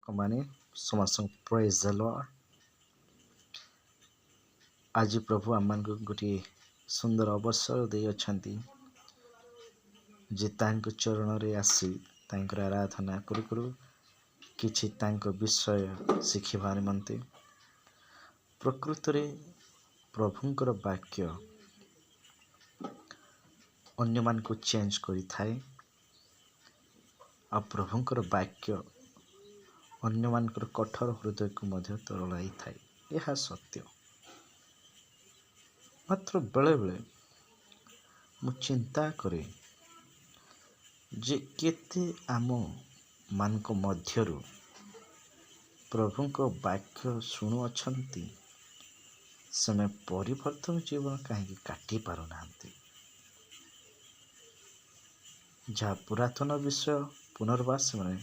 ମାନେ ସମସ୍ତଙ୍କୁ ପ୍ରେଜ୍ ଦ ଲର୍ଡ। ଆଜି ପ୍ରଭୁ ଆମମାନଙ୍କୁ ଗୋଟିଏ ସୁନ୍ଦର ଅବସର ଦେଇଅଛନ୍ତି ଯେ ତାଙ୍କ ଚରଣରେ ଆସି ତାଙ୍କର ଆରାଧନା କରୁ କରୁ କିଛି ତାଙ୍କ ବିଷୟ ଶିଖିବା ନିମନ୍ତେ। ପ୍ରକୃତରେ ପ୍ରଭୁଙ୍କର ବାକ୍ୟ ଅନ୍ୟମାନଙ୍କୁ ଚେଞ୍ଜ କରିଥାଏ ଆଉ ପ୍ରଭୁଙ୍କର ବାକ୍ୟ ଅନ୍ୟମାନଙ୍କର କଠୋର ହୃଦୟକୁ ମଧ୍ୟ ତରଳାଇଥାଏ, ଏହା ସତ୍ୟ। ମାତ୍ର ବେଳେବେଳେ ମୁଁ ଚିନ୍ତା କରେ ଯେ କେତେ ଆମ ମାନଙ୍କ ମଧ୍ୟରୁ ପ୍ରଭୁଙ୍କ ବାକ୍ୟ ଶୁଣୁଅଛନ୍ତି, ସେମାନେ ପରିବର୍ତ୍ତନ ଜୀବନ କାହିଁକି କାଟି ପାରୁନାହାନ୍ତି? ଯାହା ପୁରାତନ ବିଷୟ ପୁନର୍ବାର ସେମାନେ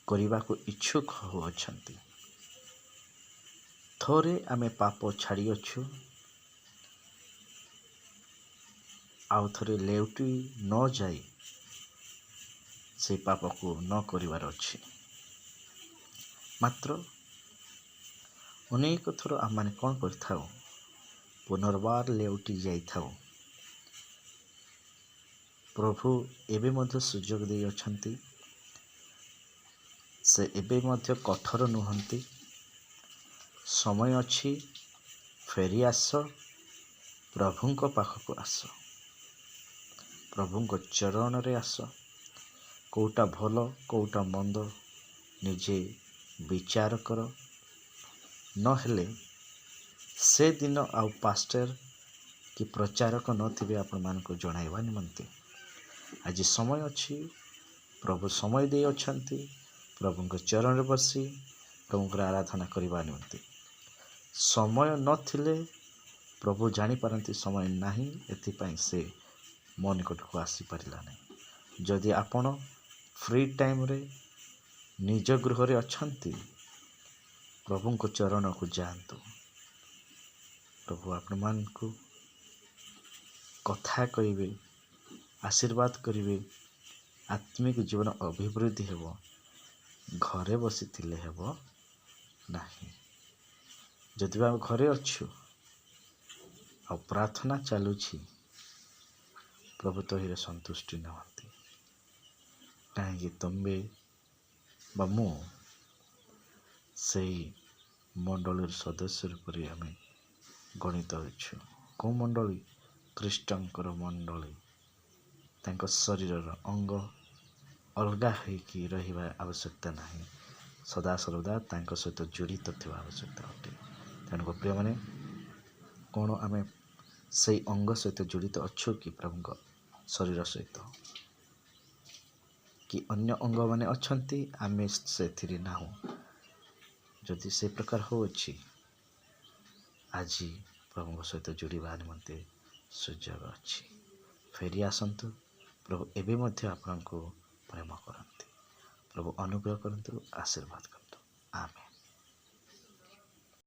କରିବାକୁ ଇଚ୍ଛୁକ ହେଉଅଛନ୍ତି। ଥରେ ଆମେ ପାପ ଛାଡ଼ିଅଛୁ, ଆଉ ଥରେ ଲେଉଟି ନ ଯାଇ ସେଇ ପାପକୁ ନ କରିବାର ଅଛି। ମାତ୍ର ଅନେକ ଥର ଆମମାନେ କ'ଣ କରିଥାଉ? ପୁନର୍ବାର ଲେଉଟି ଯାଇଥାଉ। ପ୍ରଭୁ ଏବେ ମଧ୍ୟ ସୁଯୋଗ ଦେଇଅଛନ୍ତି। ସେ ଏବେ ମଧ୍ୟ କଠୋର ନୁହନ୍ତି। ସମୟ ଅଛି, ଫେରି ଆସ, ପ୍ରଭୁଙ୍କ ପାଖକୁ ଆସ, ପ୍ରଭୁଙ୍କ ଚରଣରେ ଆସ। କେଉଁଟା ଭଲ, କେଉଁଟା ମନ୍ଦ ନିଜେ ବିଚାର କର। ନହେଲେ ସେଦିନ ଆଉ ପାଷ୍ଟର କି ପ୍ରଚାରକ ନଥିବେ ଆପଣମାନଙ୍କୁ ଜଣାଇବା ନିମନ୍ତେ। ଆଜି ସମୟ ଅଛି, ପ୍ରଭୁ ସମୟ ଦେଇଅଛନ୍ତି ପ୍ରଭୁଙ୍କ ଚରଣରେ ବସି ପ୍ରଭୁଙ୍କର ଆରାଧନା କରିବା ନିମନ୍ତେ। ସମୟ ନଥିଲେ ପ୍ରଭୁ ଜାଣିପାରନ୍ତି ସମୟ ନାହିଁ, ଏଥିପାଇଁ ସେ ମୋ ନିକଟକୁ ଆସିପାରିଲା ନାହିଁ। ଯଦି ଆପଣ ଫ୍ରି ଟାଇମ୍ରେ ନିଜ ଗୃହରେ ଅଛନ୍ତି, ପ୍ରଭୁଙ୍କ ଚରଣକୁ ଯାଆନ୍ତୁ। ପ୍ରଭୁ ଆପଣମାନଙ୍କୁ କଥା କହିବେ, ଆଶୀର୍ବାଦ କରିବେ, ଆତ୍ମିକ ଜୀବନ ଅଭିବୃଦ୍ଧି ହେବ। ଘରେ ବସିଥିଲେ ହେବ ନାହିଁ। ଯଦି ଆମେ ଘରେ ଅଛୁ ଆଉ ପ୍ରାର୍ଥନା ଚାଲୁଛି, ପ୍ରଭୁ ତହିଁରେ ସନ୍ତୁଷ୍ଟି ନୁହନ୍ତି। କାହିଁକି ତୁମେ ବା ମୁଁ ସେଇ ମଣ୍ଡଳୀର ସଦସ୍ୟ ରୂପରେ ଆମେ ଗଣିତ ହୋଇଛୁ। କେଉଁ ମଣ୍ଡଳୀ? ଖ୍ରୀଷ୍ଟଙ୍କର ମଣ୍ଡଳୀ, ତାଙ୍କ ଶରୀରର ଅଙ୍ଗ। ଅଲଗା ହୋଇକି ରହିବା ଆବଶ୍ୟକତା ନାହିଁ, ସଦାସର୍ବଦା ତାଙ୍କ ସହିତ ଜଡ଼ିତ ଥିବା ଆବଶ୍ୟକତା ଅଟେ। ତେଣୁ ପ୍ରିୟମାନେ, କ'ଣ ଆମେ ସେଇ ଅଙ୍ଗ ସହିତ ଜଡ଼ିତ ଅଛୁ କି ପ୍ରଭୁଙ୍କ ଶରୀର ସହିତ, କି ଅନ୍ୟ ଅଙ୍ଗମାନେ ଅଛନ୍ତି, ଆମେ ସେଥିରେ ନାହୁଁ? ଯଦି ସେ ପ୍ରକାର ହେଉଅଛି, ଆଜି ପ୍ରଭୁଙ୍କ ସହିତ ଯୋଡ଼ିବା ନିମନ୍ତେ ସୁଯୋଗ ଅଛି। ଫେରି ଆସନ୍ତୁ। ପ୍ରଭୁ ଏବେ ମଧ୍ୟ ଆପଣଙ୍କୁ ପ୍ରେମ କରନ୍ତି। ପ୍ରଭୁ ଅନୁଗ୍ରହ କରନ୍ତୁ, ଆଶୀର୍ବାଦ କରନ୍ତୁ। ଆମେନ୍।